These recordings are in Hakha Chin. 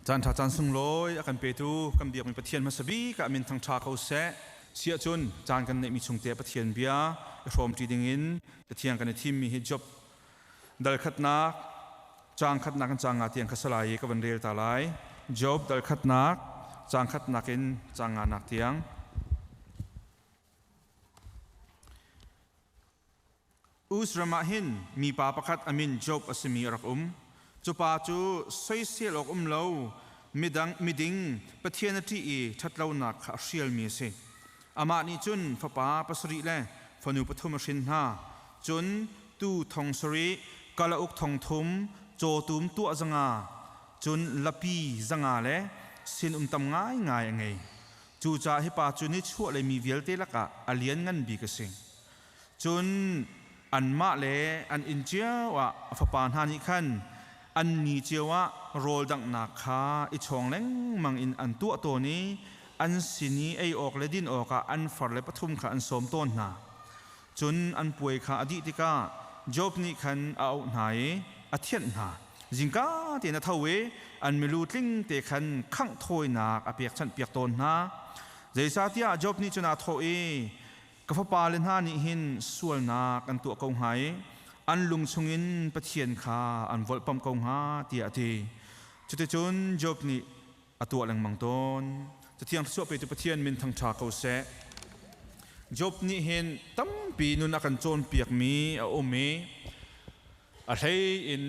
Caan ṭha caan sunglawi a kan petu kan biakmi Pathian hmasa bik ah min thangṭha ko seh. Siah cun caan kan neihmi chungte Pathian bia i hrawmṭi dingin Pathian kan i thimmi hi Job dal khatnak caang khatnak in caang nga tiang kha salai i ka van rel ta lai. Job dal khatnak caang khatnak in caang nganak tiang. Uz ram ah hin mipa pakhat a min Job a simi a rak um. Cu pa cu soisel awk um lo, midang miding, Pathian a ṭih i ṭhatlonak kha a hrialmi a si. Amah nih cun fapa pasarih le fanu pathum a hrin hna. Cun tuu thong sarih, kalauk thong thum, cawtum tuah zanga, cun lapi zanga le sinum tam ngaingai a ngei. Cucaah hi pa cu nichuahlei mi vialte lakah a lianngan bik a si. Cun anmah le an inn cio ah a fapa hna nih khan an ni cio ah rawl danghnak kha i chawng lengmang in an tuah tawn i an sin i ei awk le din awkah an farle pathum kha an sawm tawn hna. Cun an puai kha a dih tikah Job nih khan a auh hna i a thianh hna. Zingka tein a tho i an milu tling te khan khangh thawinak a pekchanhpiak tawn hna. Zeicahtiah Job nih cun aa thawh i, Ka fapale hna nih hin sualnak an tuah ko hnga i an lung chungin Pathian kha an volhpamh ko hnga tiah a ti. Cuticun Job nih a tuah lengmang tawn. Cathiang thluachuah petu Pathian min thangṭha ko seh. Job nih hin tampi nun a kan cawnpiakmi a um i a hlei in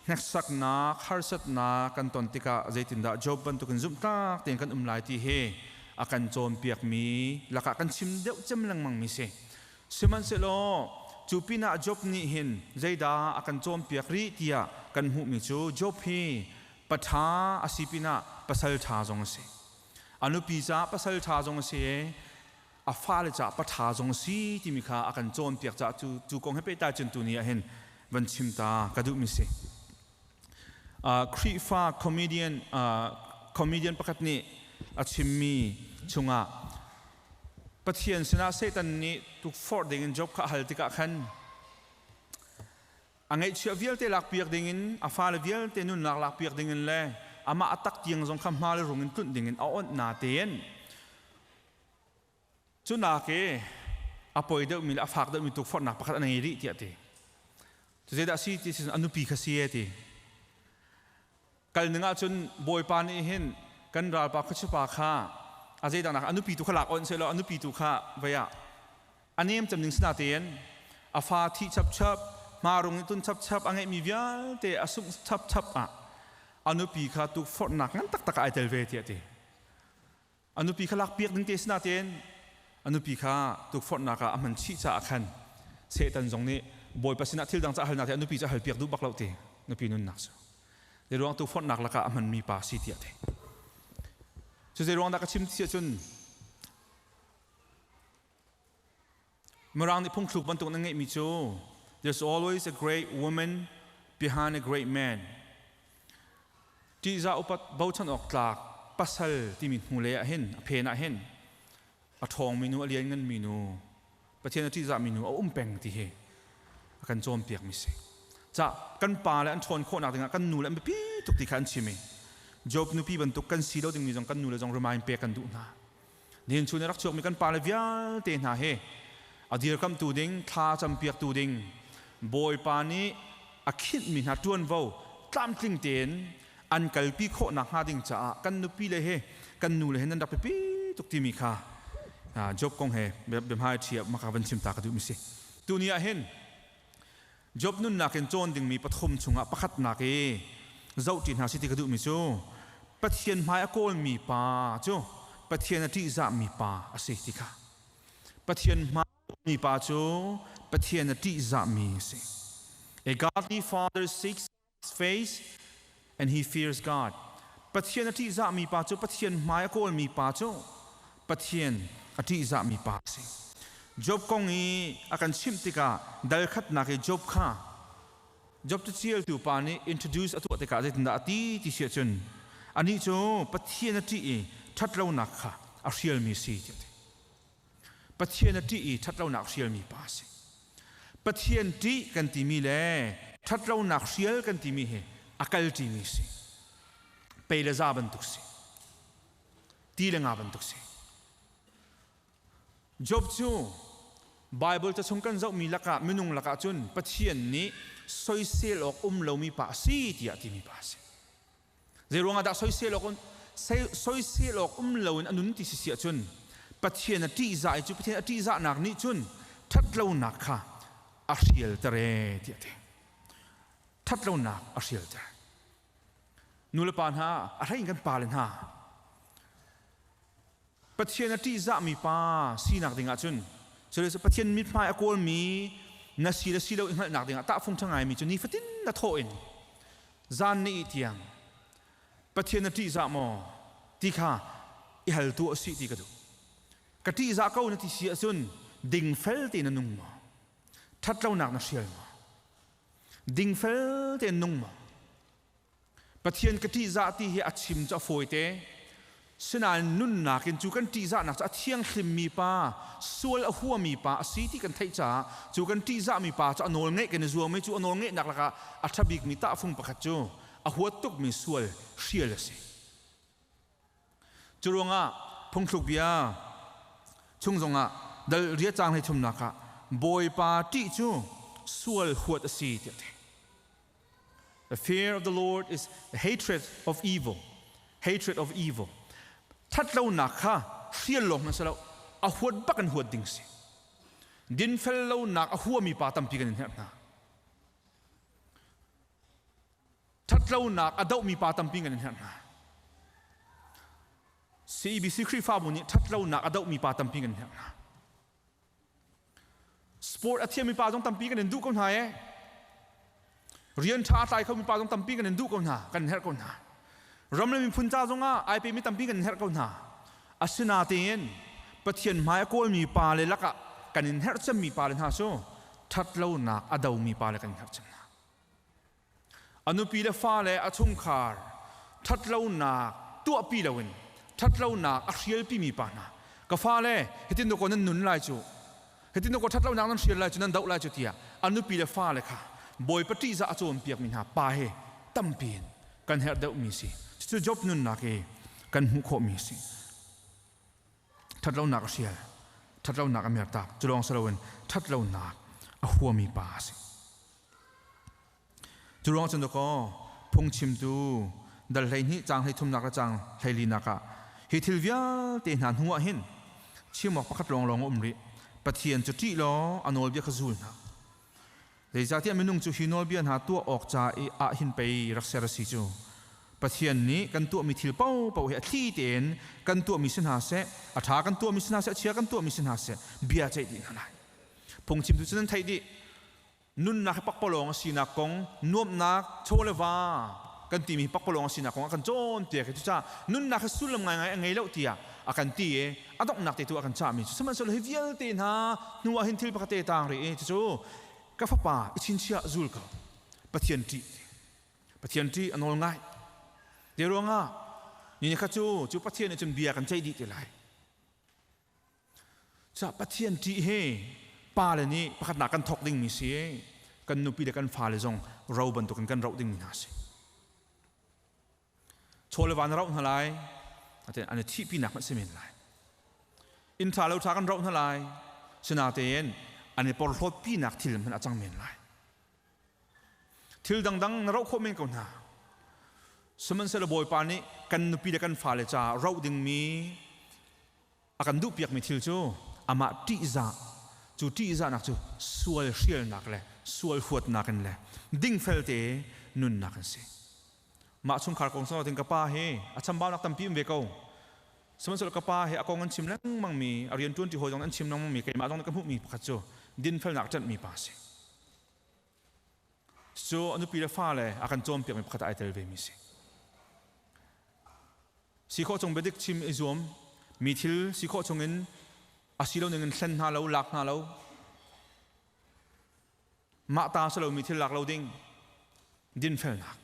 hneksaknak, harsatnak kan ton tikah zeitindah Job bantukin zumhtlak tein kan um lai ti hi a kan cawnpiakmi lakah kan chim deuh cem lengmangmi si. Sihmanhsehlaw cu pinah Job nih hin zeidah a kan cawnpiak rih tiah kan hmuhmi cu Job hi paṭha a si pinah pasal ṭha zong a si. A nupi caah pasal ṭha zong a si i a fale caah paṭha zong a si timi kha a kan cawnpiak caah cu cu kong he pehtlai cun tuni ah hin van chim ta ka duhmi si. Khrihfa comedian comedian pakhat nih a chimmi chungah Pathian sinah Satan nih tukforh dingin Job kha a hal tikah khan a ngeihchiah vialte lakpiak dingin a fale vialte nunnak lakpiak dingin le amah a tak tiang zong kha hma le rung in tlunh dingin a onh natein Cu nak i a poi deuhmi le a fak deuhmi tukforhnak pakhat a ngei rih tiah a ti. Cu zeidah a si ti si a nupi kha si e ti. Kal ning ahcun Bawipa nih hin kan ralpa khuachipa kha a zeidang nak a nupi tu kha lak onh sehlaw a nupi tu kha vei ah a nem cem ning sinatein a fa thi chapchap hmarung nih tun chapchap a ngeihmi vialte a sungh chapchap ah a nupi kha tukforhnak ngan taktak ah ai tel ve tiah a ti. A nupi kha lakpiak ding te sinatein a nupi kha tukforhnak ah a hman chih caah khan Satan zong nih Bawipa sinah thil dang ca halnak te a nupi cu a halpiak duh bak lo ti nupi nunnak cu zei ruang tukforhnak lakah a hmanmi pa si tiah ti cu zei ruang dah ka chim ti ahcun Mirang nih phungthluk bantuk na ngeihmi cu there's always a great woman behind a great man ṭihzah upat bochan awk tlak pasal timi hnulei ah hin a phen ah hin a ṭhawngmi nu a liannganmi nu Pathian a ṭihzahmi nu a um peng ti hi a kan cawnpiakmi si ca kan pa le an ṭhawn khawhnak dingah kan nu le an biapi tuk ti kha an chim i Job nupi bantuk kan si lo dingmi zong kan nu le zong remind pek kan duh hna Nihin chun i rak chuakmi kan pale vialte hna hi a dirkamtu ding, thla campiaktu ding, Bawipa nih a khinhmi hna ṭuanvo tlamtling tein an kalpi khawh nakhnga ding caah kan nupi le he kan nu le he nan rak biapi tuk timi kha Job kong he biahmai ṭhi ah maka van chim ta ka duhmi si. Tuni ah hin Job nunnak in cawn dingmi pathum chungah pakhatnak i zohṭi hna si ti ka duhmi cu Pathian hmai a kawlmi pa cu Pathian a ṭihzahmi pa a si ti kha. Pathian hmai mi pa cu Pathian a ṭihzahmi a si. A godly father seeks face and he fears God. Pathian a ṭihzahmi pa cu Pathian hmai a kawlmi pa cu Pathian a ṭihzahmi pa a si. Job kong i a kan chimh tikah dal khatnak i Job kha Job caṭialtu pa nih introduce a tuah tikah zeitindah a ti ti si ahcun anih cu Pathian a ṭih i ṭhatlonak kha a hrialmi a si tiah a ti. Pathian a ṭih i ṭhatlonak hrialmi pa a si. Pathian ṭih kan timi le ṭhatlonak hrial kan timi hi a kalṭimi a si. Pei le za bantuk si. Ti le nga bantuk si. Job cu Bible ca chung kan zohmi lakah minung lakah cun Pathian nih soisel awk um lomi pa a si tiah timi pa a si. Zeiruang ah dah soisel awk soisel awk um loin a nun ti si si ahcun Pathian a ṭihzah i cu Pathian a ṭihzahnak nih cun ṭhatlonak kha a hrialter ee tiah a ti. Ṭhatlonak a hrialter. Nulepa hna, a hlei in kan pale hna, Pathian a ṭihzahmi pa sinak ding ahcun cu Pathian mithmai a kawlmi na si le si lo i hngalhnak dingah tahfung ṭha ngaimi cu nifatin na thawh in zan na ih tiang Pathian na ṭihzah maw ti kha i hal tu a si ti ka duh. Ka ṭihzah ko na ti si ahcun dingfel tein na nung maw? Ṭhatlonak na hrial maw? Dingfel tein nung maw? Pathian ka ṭihzah ti hi a chim cu a fawite. Sinain nunnak in cu kan ṭihzahnak cu a thianghlimmi pa, sual a huami pa a si ti kan theih caah cu kan ṭihzahmi pa cu a nawl ngeih kan i zuam i cu a nawl ngeihnak lakah a ṭha bikmi tahfung pakhat cu a huat tukmi sual hrial a si. Curuangah phungthluk bia chung zongah dal ria caang hlei thumnak ah Bawipa ṭih cu sual huat a si tiah a ti. The fear of the Lord is the hatred of evil. Hatred of evil. Thatlonak kha hrial lawng hmanh si lo, a huat bak in huat ding si. Dinfel lonak a huami pa tampi kan in herh hna. Thatlonak a dohmi pa tampi kan in herh hna. CEBC Khrihfabu nih thatlonak a dohmi pa tampi kan herh hna. Sport a thiammi pa zong tampi kan in duh ko hna ee. Rian ṭha a tlai khomi pa zong tampi kan in duh ko hna, kan in herh ko hna. Ram le miphun ca zongah ai pemi tampi kan in herh ko hna. Asinain Pathian hmai a kawlmi pa le lakah kan in herh cemmi pa le hna cu ṭhatlonak a domi pa le kan in herh cem hna. A nupi le fale a chungkhar ṭhatlonak tuahpi loin ṭhatlonak a hrialpimi pa hna ka fale hitin dawkaw nan nun lai cu hitin dawkaw ṭhatlonak nan hrial lai cu nan doh lai cu tiah a nupi le fale kha Bawipa ṭihzah a cawnpiakmi hna pa he tampi in kan herh deuhmi si. Cucu Job nunnak i kan hmuh khawhmi si. Ṭhatlonak a hrial, ṭhatlonak a mertak, cu lawng si loin ṭhatlonak a huami pa a si. Cu ruang cun dakaw phungchimtu dal 12 caang 33nak le caang 14nak ah hi thil vialte hna hnu ah hin chim awk pakhat lawnglawng a um rih. Pathian cu ṭih law a nawlbia kha zul hna. Zeicahtiah minung cu hi nawlbia hna tuah awk ca i ah hin pei rak ser a si cu. Pathian nih kan tuahmi thil paohpaoh hi a thli tein kan tuahmi si hna seh, a ṭha kan tuahmi si hna seh, a chia kan tuahmi si hna seh, bia ceih dih hna lai. Phungchimtu cu nan theih dih. Nunnak hi pakpalawng a sinak kong, nuamhnak, chaw le va kan timi hi pakpalawng a sinak kong a kan cawnpiak i cucaah nunnak hi sullam ngaingai a ngei lo tiah a kan ti i a donghnak te tu a kan cahmi cu sihmanhsehlaw hi vialte hna hnu ah hin thil pakhat te taang rih i cucu ka fapa i chinchiah zul ko Pathian ṭih Pathian ṭih a nawl ngai te ruangah ni ni kha cu cu Pathian nih cun bia kan ceih dih te lai. Cah Pathian ṭih hi pale nih pakhatnak kan thawk dingmi si kan nupi le kan fale zong ro bantukin kan roh dingmi hna si. Chaw le va na roh hna lai, an i thihpinak hmanh si men lai. Inn ṭha lo ṭha kan roh hna lai, sinatein an i porhlawtpinak thil hmanh a cang men lai. Thil dangdang na roh khawh men ko hna. Sihmanhsehlaw Bawipa nih kan nupi le kan fale caah roh dingmi a kan duhpiakmi thil cu amah ṭihzah cu ṭihzahnak cu sual hrialnak le sual huatnak in le dingfel te nunnak an si. Mah chungkhar kong sawh ka pa hi a chambaunak tampi um ve ko. Sihmanhsehlaw ka pa hi a kong an chim lengmangmi a rian ṭuanṭi hawi zong an chim lengmangmi keimah zong nih ka hmuhmi pakhat cu dinfelnak a ṭanhmi pa a si. Cu a nupi le fale a kan cawnpiakmi pakhat ah ai tel vemi si. Si khawh chung biadik chim i zuam, mi thil si khawh chungin a si lo ning in hlen hna lo, lak hna lo. Mah ta si lomi thil lak lo ding, dinfelnak.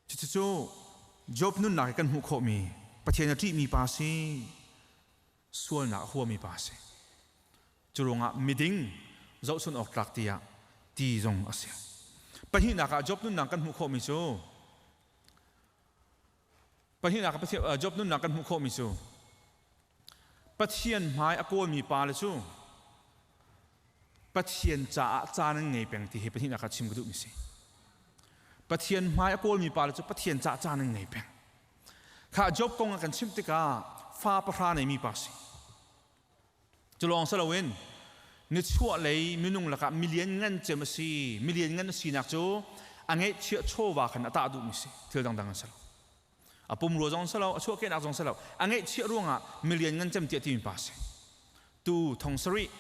Cucu Job nunnak i kan hmuh khawhmi Pathian a ṭihmi pa si, sualnak a huami pa si. Cu ruangah miding zohchun awk tlak tiah ti zong a si. Pahnihnak ah Job nunnak kan hmuh khawhmi cu Pahnihnak Job nunnak kan hmuh khawhmi cu Pathian hmai a kawlmi pa le cu Pathian caah caan an ngei peng ti hi pahnihnak ah chim ka duhmi si. Pathian hmai a kawlmi pa le cu Pathian caah caan an ngei peng. Kha Job kong a kan chimh tikah fa pahra neimi pa si. Cu lawng si loin nichuah lei minung lakah milian ngan cem a si. Milian ngan a sinak cu a ngeihchiah chawva khan a tah duhmi si. Thil dangdang an si lo. A pumrua zong si lo, a chuahkehnak zong si lo. A ngeihchiah ruangah milian ngan cem tiah timi pa si. Tu thong sarih,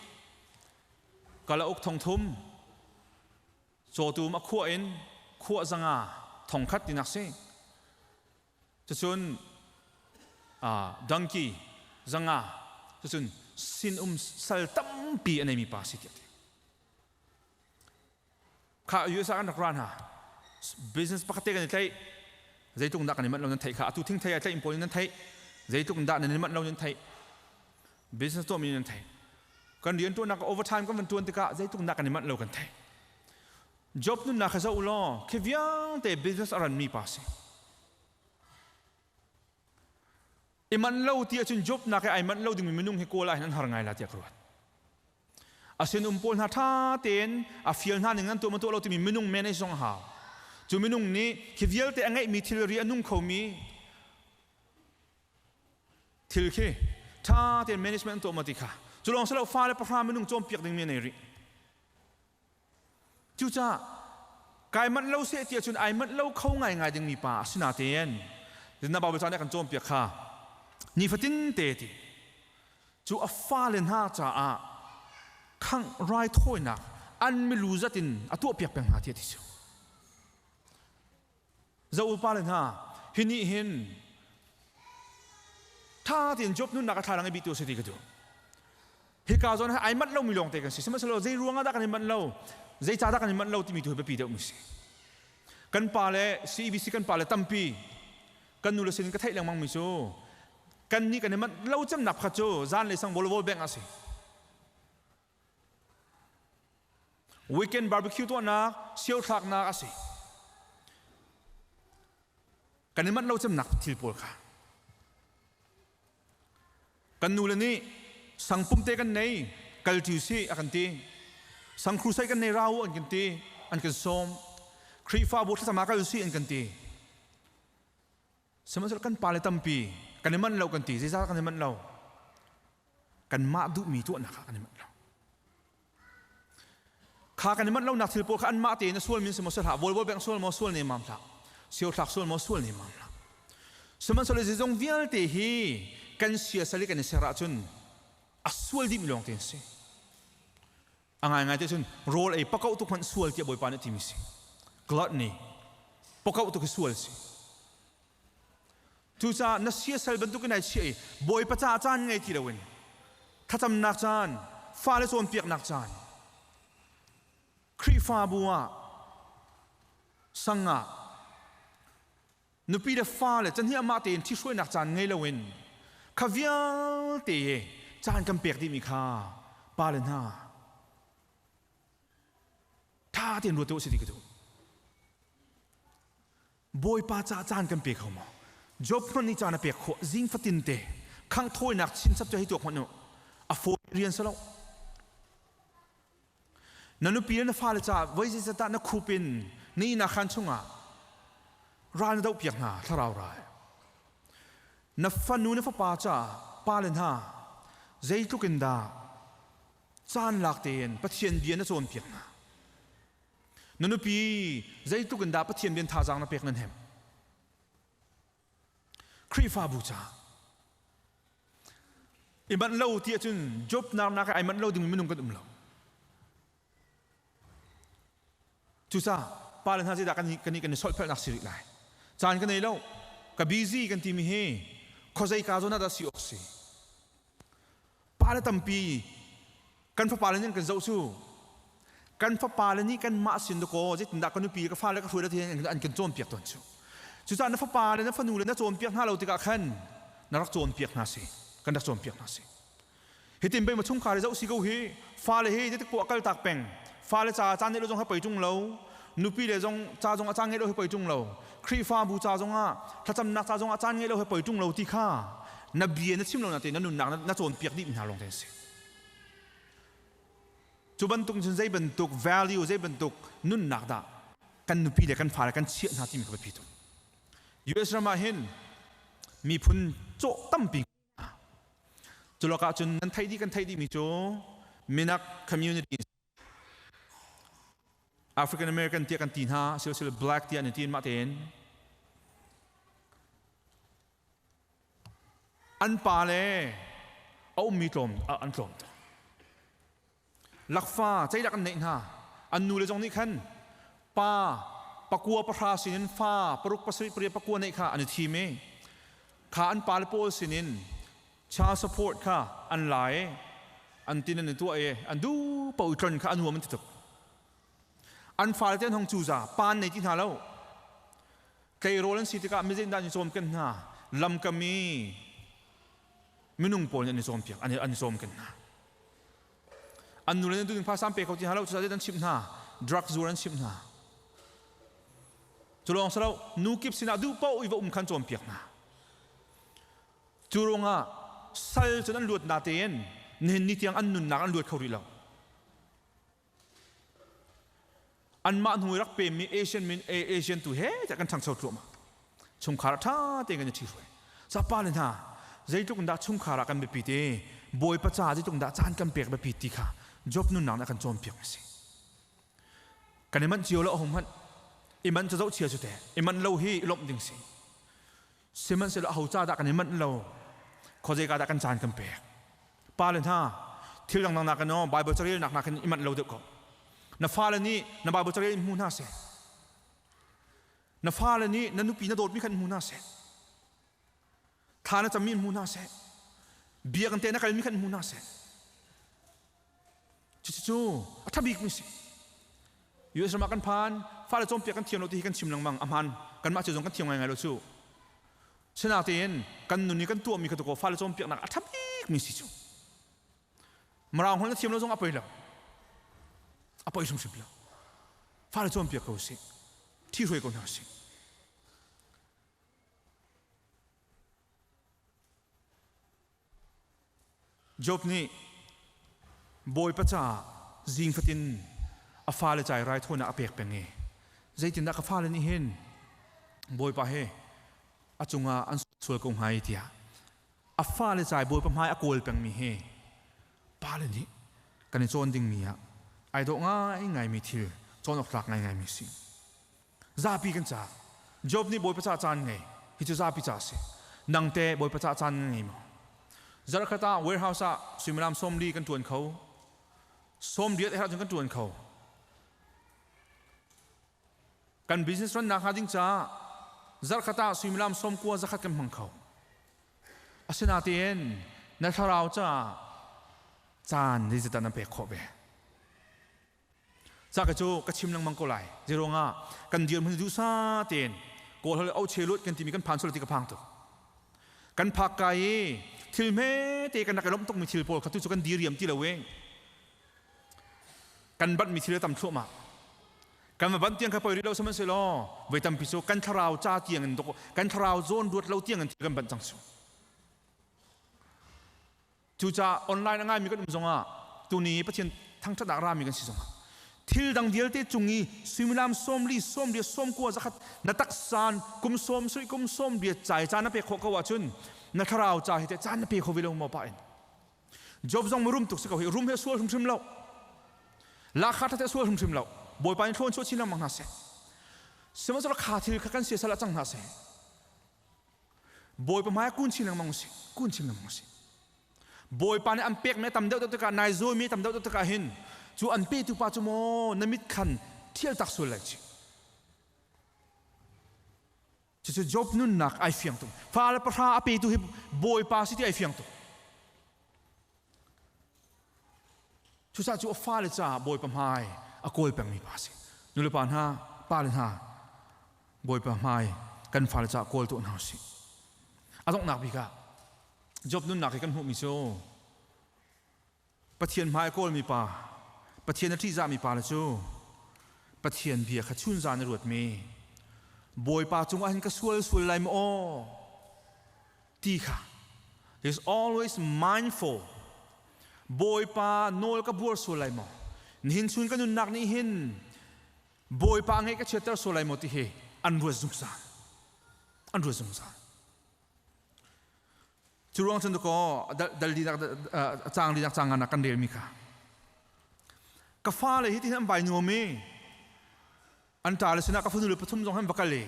kalauk thong thum, cawtum a khuah in khuah zanga thong khat tinak si. Cucun donkey zanga cucun sinum sal tampi a neimi pa si tiah ti. Kha USA kan rak ra hna. Business pakhat te kan i tlaih. Zeitluk dah kan i manh lo nan theih kha. Atu thing thei ai tlaih pawl in nan theih. Zeitluk dah nan i manh lo nan theih. Business tuahmi nan theih. Kan rian tuannak overtime kan van tuan tikah zeitluk dah kan i manh lo kan theih. Job nunnak kha zoh u law khi vialte business a ranmi pa si. I manh lo ti ahcun Job nak i ai manh lo dingmi minung hi kawl ah hin an har ngai la tiah ka ruat. A sinum pawl hna ṭha tein a fial hna ning an tuah ma tuah lo timi minung manage zong a hau. Cu minung nih khi vialte a ngeihmi thilri a nung khomi thil khi ṭha tein management an tuah ma ti kha cu lawng si lo fale pahra minung cawnpiak dingmi an nei rih. Cucaah kai manh lo seh ti ahcun ai manh lo kho ngaingai dingmi pa a si natein na Bible ca nih a kan cawnpiak kha nifatin te ti cu a fale hna caah khangh raithawinak an milu zat in a tuahpiak peng hna ti a ti cu. Zo upa le hna hi nih hin tha tein Job nunnak a thlalang i bihtu a si ti ka duh. Hika zawn hi ai manh lomi lawngte kan si. Sihmanhsehlaw zei ruangah dah kan i manh lo, zeicah dah kan i manh lo timi tu hi biapi deuhmi si. Kan pa le CEBC kan pa le tampi kan nu le sin ka theih lengmang mi cu kan nih kan i manh lo cemnak pakhat cu zan le sang volleyball bank a si. Weekend barbecue tuahnak, sio thlaknak a si. Kan i manh lo cemnak thil pawl kha. Kan nu le nih sangpum te kan nei, kal ṭi sih a kan ti. Sang crusade kan nei ra u an kan ti, an kan sawm. Khrihfabu thlacam ah kal sih an kan ti. Sihmanhsehlaw kan pale tampi kan i manh lo kan ti, zeizah kan i manh lo? Kanmah duhmi tuahnak ah kan i manh lo. Kha kan i manh lonak thil pawl kha anmah tein a sual min si maw si hlah, volleyball beng sual maw sual ne mam hlah, siothlak sual maw sual ne mam hlah. Sihmanhsehlaw zeizong vialte hi kan siasal i kan i ser ahcun a sual dihmi lawng te an si. A ngaingai te cun rawl ei pakoh tuk hmanh sual tiah Bawipa nih timi si. Gluttony pakoh tuk hi sual si. Cucaah na siasal bantuk in ai chiah i Bawipa caah caan ngei ti loin thlacamnak caan, fale cawnpiaknak caan, Khrihfabu ah sang ah nupi le fale cahnih amah tein ṭhihruainak caan ngei loin kha vialte hi caan kan pek dihmi kha pale hna ṭha tein ruat u si ti ka duh. Bawipa caah caan kan pe kho maw? Job hmanh nih caan a pek khawh zing fatin te khangh thawinak chinchap cu hei tuak hmanh u a fawi rian si lo. Na nupi le na fale caah voi zeizat ah na khup in na ihnak khaan chungah ral na dohpiak hna thlarau ral. Na fanu na fapa caah pale hna zeitluk in dah caan lak tein Pathian bia na cawnpiak hna. Na nupi zeitluk in dah Pathian bia thazaang na pek nan hem. Khrihfabu caah i manh lo ti ahcun Job nak ai manh lo dingmi minung kan um lo. Cucaah pa le hna zeidah kan kan kan i solhphelhnak si rih lai. Caan ka nei lo. Ka busy kan timi hi khuazei ka zawn ah dah si awk si. Pa le tampi kan fapa le nih kan zoh cu kan fapa le nih kanmah sin dakaw zeitindah ka nupi ka fale ka hruai ti an kan cawnpiak tawn cu. Cucaah na fapa le na fanu le na cawnpiak hna lo tikah khan na rak cawnpiak hna si. Kan rak cawnpiak hna si. Hitin bei ma chungkhar i zoh si ko hi fale hi zeitik poah kaltak peng fale caah caan neih lo zong ha pei ṭung lo. Nupi le zong ca zong a caan ngei lo hi poi ṭung lo. Khrihfabu ca zongah thlacamnak ca zongah caan ngei lo hi poi ṭung lo ti kha na bia na chim lo na te na nunnak na cawnpiak dih mi hna lawng te an si. Cu bantuk cun zei bantuk value zei bantuk nunnak dah kan nupi le kan fale kan chiah hna timi kha biapi tuk. US ram ah hin miphun cawh tampi cu lakah cun nan theih dih kan theih dihmi cu minak community African American tiah kan ti hna silsila black tiah an ti mah tein an pa le a ummi tlawm an tlawm tuk lakfa ceilak an neih hna an nu le zong nih khan pa pakua pahra sinin fa paruk pasarih pariat pakua neih kha an i thim i kha an pa le pawl sinin child support kha an la i an tin an i tuah i an duh paoh i tlon kha a nuam an ti tuk an fale te an hong cuza pa an nei ti hna lo tleirawl an si tikah mizeidah an i cawmken hna lamkam i minung pawl nih an i cawmpiak an i cawmken hna an nu le nan duhning phaisa an pe kho ti hna lo cucaah an chimh hna drug zuar an chimh hna cu lawng si lo nu kip sinah duh paoh i va um khan cawnpiak hna Cu ruangah sal cun an luat natein nihin ni tiang an nunnak an luat kho rih lo. Anmah hnu i rak pemmi Asian min Asian tu he tiah kan ṭhangcho thluahmah. Chungkhar ah ṭha tein kan i ṭhihruai. Sapa le hna zeitluk in dah chungkhar ah kan biapi te Bawipa ca zeitluk in dah caan kan pek biapi ti kha Job nunnak nih a kan cawnpiak a si. Kan i manh cio lo a hung hmanh. I manh cu zohchia cu te. I manh lo hi i lawmh ding si. Sihmanhsehlaw aho ca dah kan i manh lo? Khuazei ka dah kan caan kan pek? Pa le hna, thil dangdang nakin aw Bible carelnak nakin i manh lo deuh ko. Na fale nih na Bible carel in hmu hna seh. Na fale nih na nupi na dawtmi khan hmu hna seh. Thla na cammi in hmu hna seh. Biakinn te na kalmi khan hmu hna seh. Cucu a ṭha bikmi si. US ram ah kan phan, fale cawnpiak kan thiam lo ti hi kan chim lengmang. A hmaan, kanmah cu zong kan thiam ngaingai lo cu. Sinain kan nun i kan tuahmi kha tukaw fale cawnpiaknak a ṭha bikmi si cu. Mirang holh na thiam lo zong a poi lo. A poi hrimhrim lo. Fale cawnpiak ko sih. Ṭhihruai ko hna sih. Job nih Bawipa caah zing fatin a fale ca i raithawinak a pek peng i zeitindah ka fale nih hin Bawipa he a cungah an sual ko hnga i tiah a fale ca i Bawipa hmai a kawl pengmi hi pale nih kan i cawn dingmi ah ai dawh ngaingaimi thil cawn awk tlak ngaingaimi a si. Zapi kan ca. Job nih Bawipa ca caan ngei. Hi cu zapi ca a si. Nang te Bawipa ca caan ngei maw? Zarhkhat ah warehouse ah suimilam 40 kan ṭuan kho. 80 herh cun kan ṭuan kho. Kan business rannak hnga ding caah zarhkhat ah suimilam 90 zakhat kan hmang kho. Asinain na thlarau caah caan zeizat na pek khawh ve? Ca ka cu ka chim lengmang ko lai. Zeiruangah kan dirhmun duhsah tein Kawl holh oche lut kan timi kan phan sual ti ka phang tuk. Kan phak ka i thil hme te kan rak i lawmh tukmi thil pawl kha tu cu kan diriam ti lo i kan banhmi thil a tam thluahmah. Kan va banh tiang kha poi rih lo sihmanhsehlaw voi tampi cu kan thlarau ca tiang in kan thlarau zawn ruat lo tiang in thil kan banh cang su. Cucaah online a ngaimi kan um zongah tuni Pathian thangṭhatnak rami kan si zongah thil dang vialte cung i suimilam 40 80 90 zakhat na taksan kum 70 kum 80 cai caan na pek khawh ko ahcun na thlarau ca hi teh caan na pe kho ve lo maw pa in Job zong rum tuk si ko hi rum he sual hrimhrim lo lakha ṭha te sual hrimhrim lo Bawipa in thlawn chuah chin lengmang hna seh sihmanhsehlaw kha thil kha kan siasal ah cang hna seh Bawipa hmai kun chin lengmang usih kun chin lengmang usih Bawipa nih an pek mi a tam deuh deuh tikah nai zawi mi a tam deuh deuh tikah hin cu an petu pa cu maw na mit khan thial tak sual lai chi cucu Job nunnak ai fiang tuk fa le pahra a petu hi Bawipa si ti ai fiang tuk Cucaah cu a fale caah Bawipa hmai a kawl pengmi pa a si. Nulepa hna, pale hna, Bawipa hmai kan fale caah kawl tuah hna usih. A donghnak bik ah Job nunnak hi kan hmuhmi cu Pathian hmai a kawlmi pa, Pathian a ṭihzahmi pa le cu Pathian bia kha chunzan a ruatmi Bawipa cungah hin ka sual sual lai maw aw ti kha is always mindful. Bawipa nawl ka buar sual lai maw? Nihin chun ka nunnak nih hin Bawipa ngeih ka chiatter sual lai maw ti hi an ruat zungzal. An ruat zungzal. Cu ruang cun kaw dal linak cang linak cang ngana kan relmi kha ka fale hi ti an vai nuam i an ṭa le sinah ka fanu le pathum zong han va kal i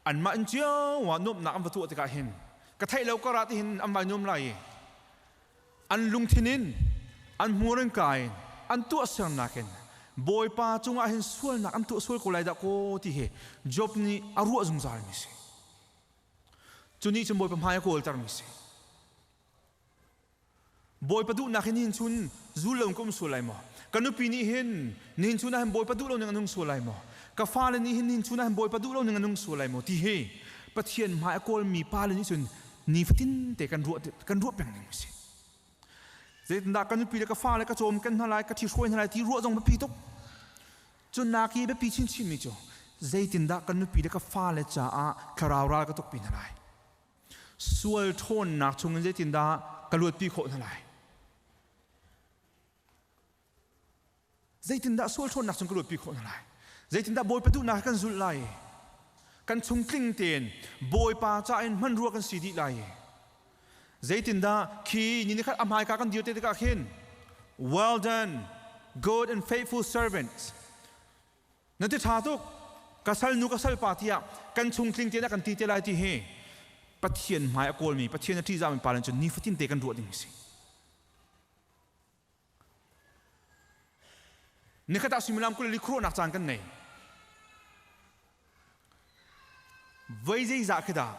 anmah in cio ah nuamhnak an va tuah tikah hin ka theih lo karah tihin an vai nuam lai i an lungthin in an hmur in kai in an tuahsernak in Bawipa cungah hin sualnak an tuah sual ko lai dah kaw ti hi Job nih a ruah zungzal mi si. Cu nih cun Bawipa hmai a kawlter mi si. Bawipa duhnak hi nihin chun zul lo in ka um sual lai maw? Ka nupi nih hin nihin chun ah hin Bawipa duh lo ning a nung sual lai maw? Ka fale nih hin nihin chun ah hin Bawipa duh lo ning a nung sual lai maw? Ti hi Pathian hmai a kawlmi pale nih cun nifatin te kan ruah kan ruah peng ning a si. Zeitindah ka nupi le ka fale ka cawm kan hna lai, ka ṭhihruai hna lai ti ruah zong biapi tuk. Cun nak i biapi chinchinmi cu zeitindah ka nupi le ka fale caah thlarau ral ka tukpi hna lai? Sual ṭhawnnak chungin zeitindah ka luatpi khawh hna lai? Zeitindah sual ṭhawnnak chung ka luatpi khawh hna lai? Zeitindah Bawipa duhnak kan zulh lai? Kan chung tling tein Bawipa ca in hmanrua kan si dih lai? Zeitindah khi ni nikhat a hmaika kan dir te tikah khin well done good and faithful servant Na ti ṭha tuk. Ka salnu ka salpa tiah kan chung tling tein a kan ti te lai ti hi Pathian hmai a kawlmi Pathian a ṭihzahmi pa cun nifatin te kan ruah ding a si. Nikhat ah suimilam 24 khuaruahnak caan kan nei. Voi zeizah khi dah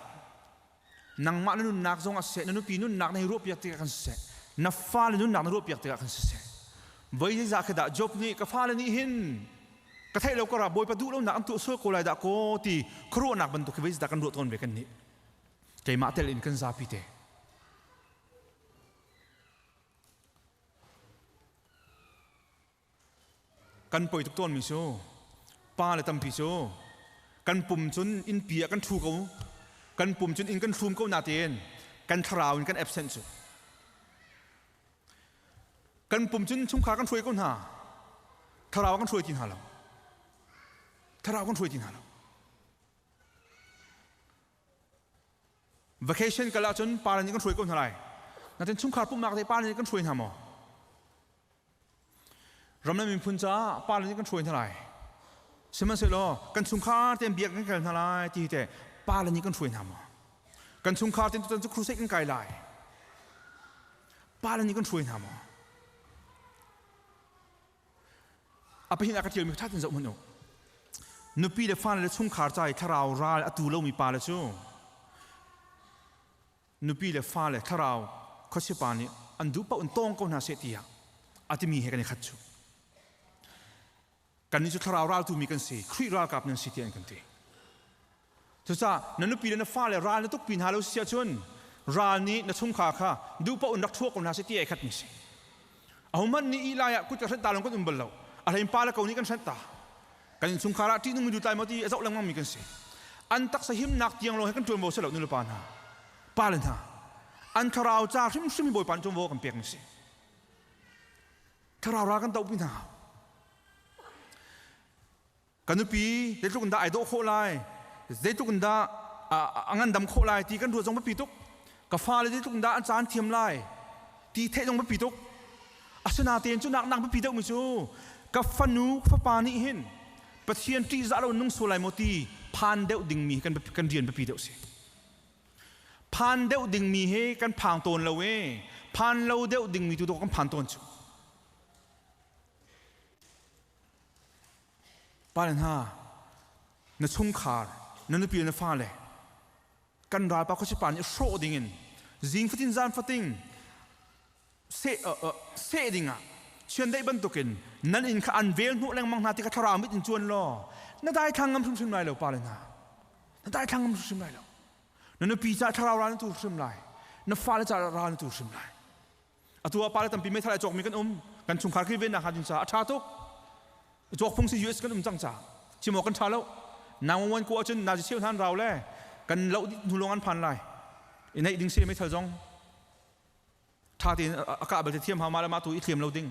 nangmah na nunnak zong ah siseh, na nupi nunnak na hi ruahpiak tikah kan siseh, na fale nunnak na ruahpiak tikah kan siseh. Voi zeizah khi dah Job nih ka fale nih hin ka theih lo karah Bawipa duh lonak an tuah sual ko lai dah kaw ti khuaruahnak bantuk khi voi zeizah kan ruah tawn ve kan nih. Keimah tel in kan zapi te. Kan poi tuk tawnmi cu pa le tampi cu kan pum cun innpi ah kan ṭhu ko, kan pum cun inn kan hrum ko natein kan thlarau in kan absent cu. Kan pum cun chungkhar kan hruai ko hna, thlarau kan hruai ti hna lo. Thlarau kan hruai ti hna lo. Vacation kal ahcun pa le nih kan hruai ko hna lai. Natin chungkhar pumhnak te pa le nih kan hruai hna maw? Ram le miphun caah pa le nih kan hruai hna lai. Sihmanhsehlaw kan chungkhar tein biak kan kal hna lai ti hi teh pa le nih kan hruai hna maw? Kan chungkhar tein tutan cu crusade kan kai lai. Pa le nih kan hruai hna maw? A pahin ah ka ṭialmi ṭha tein zoh hmanh u. Nupi le fale le chungkhar ca i thlarau ral a tu lomi pa le cu nupi le fale thlarau khuasipa nih an duh paoh in tawng ko hna seh tiah a timi he kan i khat cu. Kannih cu thlarau raltu mi kan si, Khrih ralkap nan si tiah an kan ti. Cucaah na nupi le na fale ral na tukpi hna lo si ahcun ral nih na chungkhar kha duh paoh in rak thuak ko hna seh ti ai khat mi si. Ahohmanh nih ih lai ah kut ka hrenh ta lawng kan um bal lo. A hlein pa le ko nih kan hrenh ta. Kan innchungkhar ah ṭihnung mi dutlai maw ti a zoh lengmang mi kan si. An taksa himnak tiang lawng he kan ṭuanvo si lo nu le pa hna. Pa le hna. An thlarau ca hrimhrim hi Bawipa nih ṭuanvo kan pek mi si. Thlarau ral kan dohpi hna. Ka nupi zeitluk in dah ai dawh khawh lai, zeitluk in dah a ngandam khawh lai ti kan ruah zong biapi tuk. Ka fale zeitluk in dah an caan thiam lai ti theih zong biapi tuk. Asinain cu nak nak biapi deuhmi cu ka fanu fapa nih hin Pathian ṭihzah lo nung sual lai maw ti phan deuh dingmi kan kan rian biapi deuh si. Phan deuh dingmi hi kan phang tawn lo e. Phan lo deuh dingmi tu kan phan tawn cu. Pale hna, na chungkhar, na nupi le na fale kan ralpa khuasipa nih hrawh dingin zing fatin zan fatin seh seh dingah chiandeih bantukin nan inn kha an vel hnawh lengmang hna ti kha thlarau mit in cuan law na daithlang ngam hrimhrim lai lo pale hna na daithlang ngam hrimhrim lai lo na nupi caah thlarau ral na tu hrim lai na fale caah ral na tu hrim lai atu ah pale tampi meithal ai cawkmi kan um kan chungkhar kilvennak hnga ding caah a ṭha tuk. Cawk phung si US kan um cang ca chim awk kan ṭha lo. Nang wan ko ahcun nazi cheu hnan rau le kan loh hnu lawng an phan lai. I neih ding si meithal zong ṭha tein a kah bal te thiam hau ma le mah tu i thliam lo ding.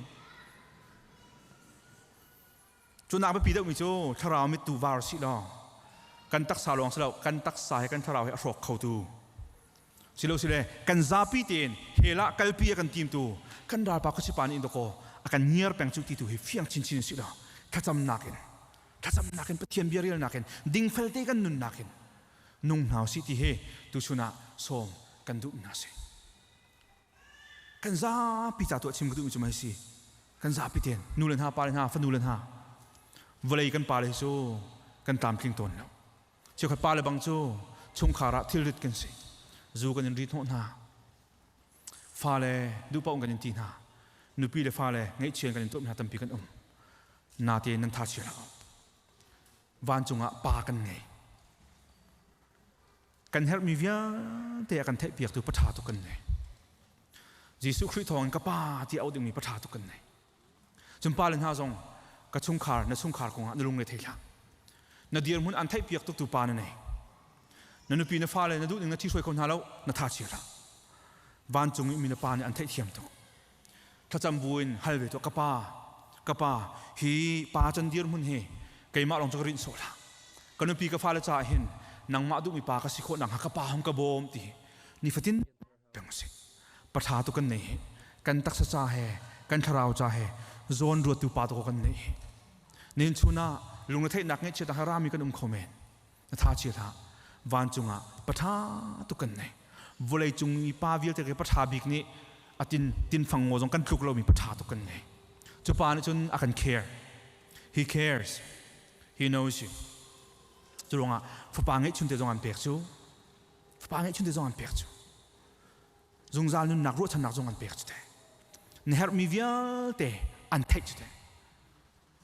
Cu nak biapi deuhmi cu thlarau mit tu var si law kan taksa lawng si lo, kan taksa he kan thlarau he a hrawk khotu silo sile kan zapi tein hell ah kalpi a kan timtu kan ralpa khuachipa nih dakaw a kan ngiar peng cu ti tu hi fiang chinchin si law thlacamnak in, thlacamnak in, Pathian bia relnak in, dingfel te kan nunnak in nung hna usih ti hi tuchun ah sawm kan duh hna si. Kan zapi ca tuah chim ka duhmi cu mei si. Kan zapi tein nu le hna, pa le hna, fanu le hna, vawlei kan pa le cu kan tlamtling tawn lo. Cheukhat pa le bang cu chungkhar ah thilrit kan si. Zu kan in ri hnawh hna, fale duhpaoh kan in ti hna, nupi le fale ngaihchian kan in tuah hna, tampi kan um. Natein nan tha chia lo. Vancung ah pa kan ngei. Kan herhmi vialte a kan theihpiaktu paṭha tuk kan nei. Jesuh Khrih thawngin ka pa ti auh dingmi paṭha tuk kan nei. Cun pa le hna zong ka chungkhar, na chungkhar kongah na lungre thei hlah. Na dirhmun an theihpiak tuktu pa na nei. Na nupi, na fale na duhning na ṭhihruai kho hna lo, na tha chia hlah. Vancung i mi na pa nih an theihthiam tuk. Thlacam buin hal ve tuah, ka pa, ka pa, hi pa can dirhmun hi keimah lawng cu ka rinh sawh hlah. Ka nupi ka fale caah hin nangmah duhmi pa ka si khawh nakhnga ka pa hong ka bawm ti nifatin peng si. Paṭha tu kan nei hi kan taksa ca he kan thlarau ca he zawn ruattu pa tu kan nei hi. Nin chun ah lungretheihnak ngeihchiat ah rami kan um kho men. Na tha chia hlah. Vancung ah paṭha tuk kan nei. Vawlei cung i pa vialte ke paṭha bik nih a tin tinfang ngaw zong kan tluk lomi paṭha tuk kan nei. Cu pa nih cun a kan care. He cares. He knows you. Cu ruangah fapa ngeihchun te zong an pek cu. Fapa ngeihchun te zong an pek cu. Zungzal nunnak ruahchannak zong an pek cu te. Na herhmi vialte an theih cu te.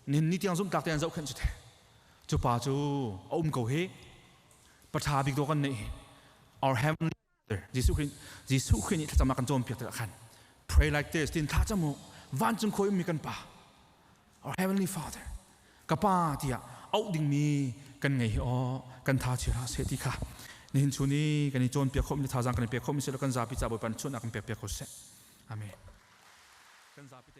Nihin ni tiang zumhtlak tein zohkhenh cu the. Cu pa cu a um ko hi. Paṭha bik dawh kan neih hi. Our heavenly Father, Jesuh Khrih, Jesuh Khrih nih thlacam a kan cawnpiak tikah khan pray like this tin thla cam u, vancung khua ummi kan pa, our heavenly Father, ka pa tiah auh dingmi kan ngei hi aw kan tha chia hlah seh ti kha nihin chun i kan i cawnpiak khawhmi thazaang kan i pek khawhmi seh kan zapi ca Bawipa nih chunnak kan pek piak ko seh. Amen. Kan zapi.